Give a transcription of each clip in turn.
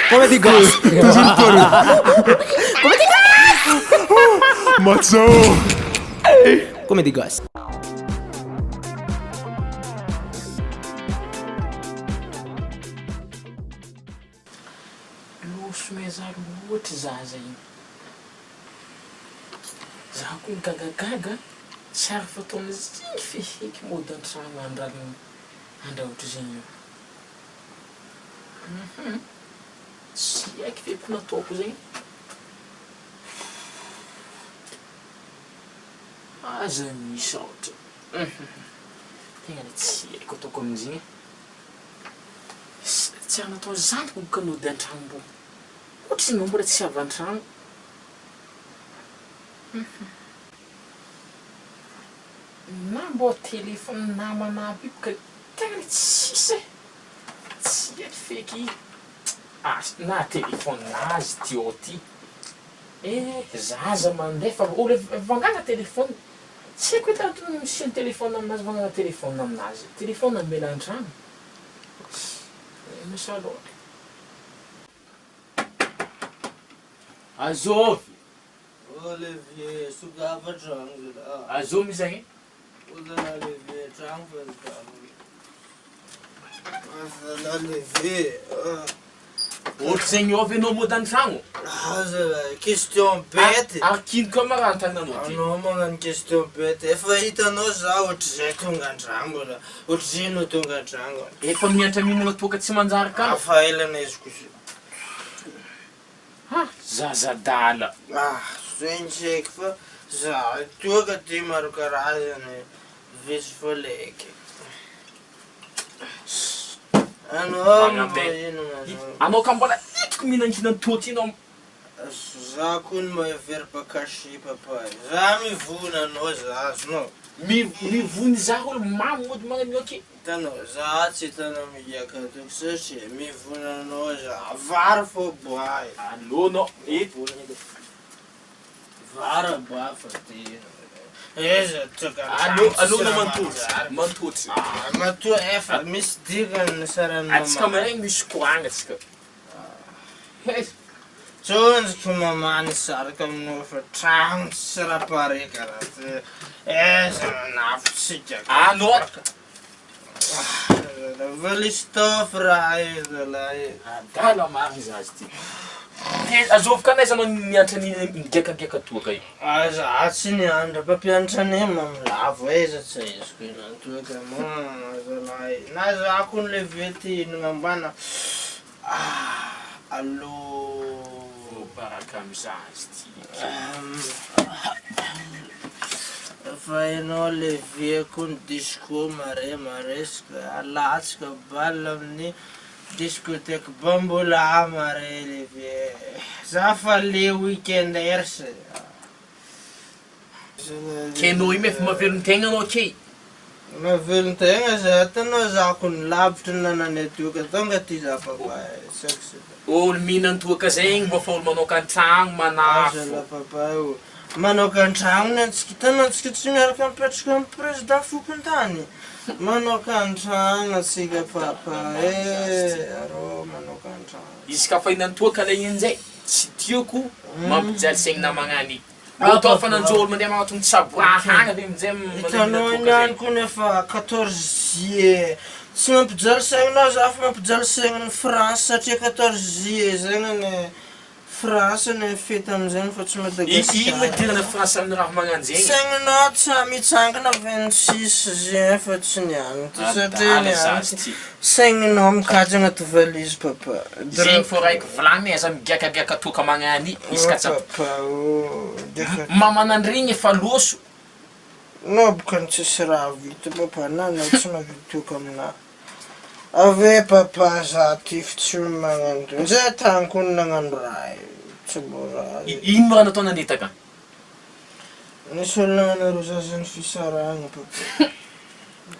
Comedy Goss. Toujours paré. Comedy Goss. Macho. Comedy Goss. Loso meza loatra zaza igny. Za koa gagagaga tsy ary fataony zegny feheky mody an-tragno andragno andra ohatrizegny io. Hum tsy haiko feky nataoko zegny. Aza misaotra. Hum tegna le tsy haiko ataoko amin'izegny e. Tsy ary natao zandriko boka nody an-tragno mbô. Ohatry ny mbola tsy avy an-tragno. Na mbô téléphone namana aby io boka tegna le tsisy e! Tsy haiko feky asa na téléphone nazy ty ao ty eh zaza mandefa olo efa vangana téléphone tsy haiko hoe antony misian'ny téléphone aminazy vangana téléphone aminazy téléphone ambela an-tragno miasa loatra. Azovy! Olivier, sokafa tragno zalahy. Azovy zegny e? O zalahy Olivier, tragno fa sokafa. Zalahy Olivier, ah. Ohatry zegny eo ve anao mody an-tragno? Ah zalahy, question bête. Ary kino koa ma raha an-tagnanao ty? Anao magnano question bête, efa hitanao za ohatry tonga an-tragno zalahy, ohatry anao tonga an-tragno. Efa miantra mihinagna toaka tsy manjary kalo. Afa ela naiziko izy. Ha! Zaza adala. Ah, zegny tsy haiko fa za toaka ty maro karazany, vitsy fô leky. Anao Magnambe. ino manao? Anao ka mbola hitako mihinankinan toaka iny anao. Za kony mahay verbe caché papa e. Za mivona anao za azonao. Mi- mivony za olo mamo mody magnano ok. Hitanao, za tsy hitanao migiaka toky satria mivona anao za. Vary fô boay. Allo anao eto. Vary boay fa ty. Aiza toka Allo allo anao mantotry mantotry. Ah, matoa efa misy dikany ny saran'ny Atsika mama. maregny misy koragna atsika. Hey. Tsonjoko mama nisaraka aminao fa tragno tsy raha pare karaha ty. Aiza manafotsika. Anao. Valistofy raha io zalahy. Adala marigny zaza ty. Ke azovy ka n'aiza anao nianatra nigiakagiaka toaka io. Aza tsy nianatra mpampianatra anay mamolavo aiza tsy aiziko io toaka ma zalahy. Na za kony le vety nagnambana ah allô. Voabaraka amy zaza ty. Fa enao le vie kony disco mare maresaka alatsaka bal amin'ny discothèque bambola mare le vie za fa le weekenders. Kenao io efa mahavelon-tegna anao key. Mahavelon-tegna za, hitanao za kony lavitry ny nananay toaka tonga aty za papa e, chaque Olo mihinan-toaka zegny mbô fa olo manoka an-tragno manafo. Azala papa o, manoka an-tragno ny antsika, hitanao antsika tsy miaraka mipetraka amin'ny président fokontany, manoka an-tragno antsika papa e, arô manoka an-tragno. Izy ka fa hihinan-toaka le injay tsy tiako mampijaly saigny namagna any. Mbô atao fa nanjo olo mandeha magnatony tsabo raha agny ave amizay mandeha Hitanao mihinan-toaka niany zegny. kony efa 14 juillet, tsy mampijaly saigninao za fa mampijaly saignin'i France satria 14 juillet zegny anie France anie fety amizegny fa tsy Ino Madagasikara. idirana France amin'ny raha magnano zegny? Saigninao tsa mitsangana 26 juin fa tsy niany ty satria Adala niany zaza ty ty. saigninao mikajy agnaty valise papa. Zegny fô raiky volagniny aza migiakagiaka toaka magnany izy ka tsapa. Papa ô giaka. Mamanandregny efa loso. Nao boka ny tsisy raha vita papa na anao tsy mahavita toaka aminah. Ave papa za ty fa tsy magnano toy zay tany koa no nagnano raha io tsy mora. Ino mo raha natao nanetaka? Nisy olona nagnano zaza ny fisarahagna papa.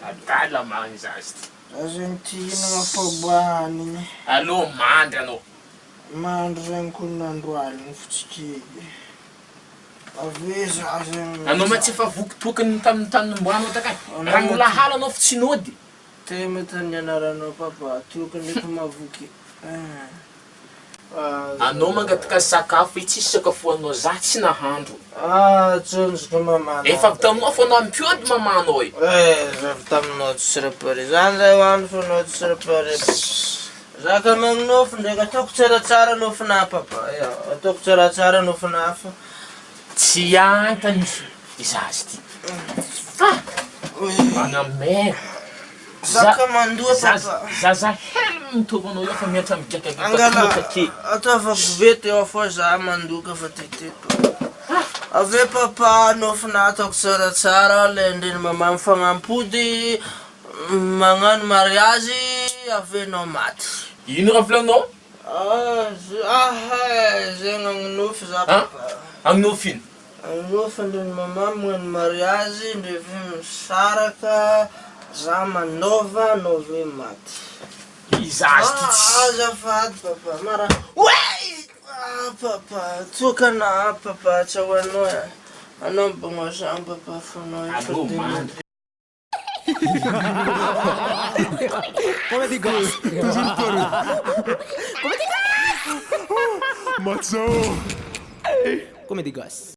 Adala marigny zaza ty. Argentina faobaniny. Aleo mandry anao. Mandry zegny ko nandro aligny fo tsy kely. Avy za zegny. Anao ma tsy efa voky tokony tamin'ny tany nombanao takany. Raha mbola hala anao fa tsy nody. Teme tany nianaranao papa, toaka ndraiky mahavoky eh. Anao mangataka sakafo e tsisy sakafoanao za tsy nahandro. Ah tsonjoko mamanao. Efa avy taminao fô nampiody mamanao e. Eh za avy taminao tsy repare za ndray hoany fô anao tsy repare. Za ka magnonofy ndraiky ataoko tsaratsara nofinah papa ya ataoko tsaratsara nofinah fa. Tsy antany izazy ty. Ah! Manamera. Zaka mandoa papa. Zaza hely mitovy anao io fa miantra migiaka Angala ataova koveta eo fô za mandoka fa tete papa. Avy eo papa nofina ataoko tsaratsara le ndreny mama mifagnampody magnano mariazy avy eo enao maty. Ino raha volaninao? Ah zegny agnonofy za papa. Agnonofy ino? Agnonofy ndreny mama magnano mariazy ndre avy eo misaraka za manova anao avy eo maty. Izazy ty tsy. Azafady papa mara oay! Ah papa tokana ah papa tsy ho anao eh anao mibogna zany papa fonao efa Allo de mandry. Comedy Goss. Toujours pareil. Maty zao. Comedy Goss.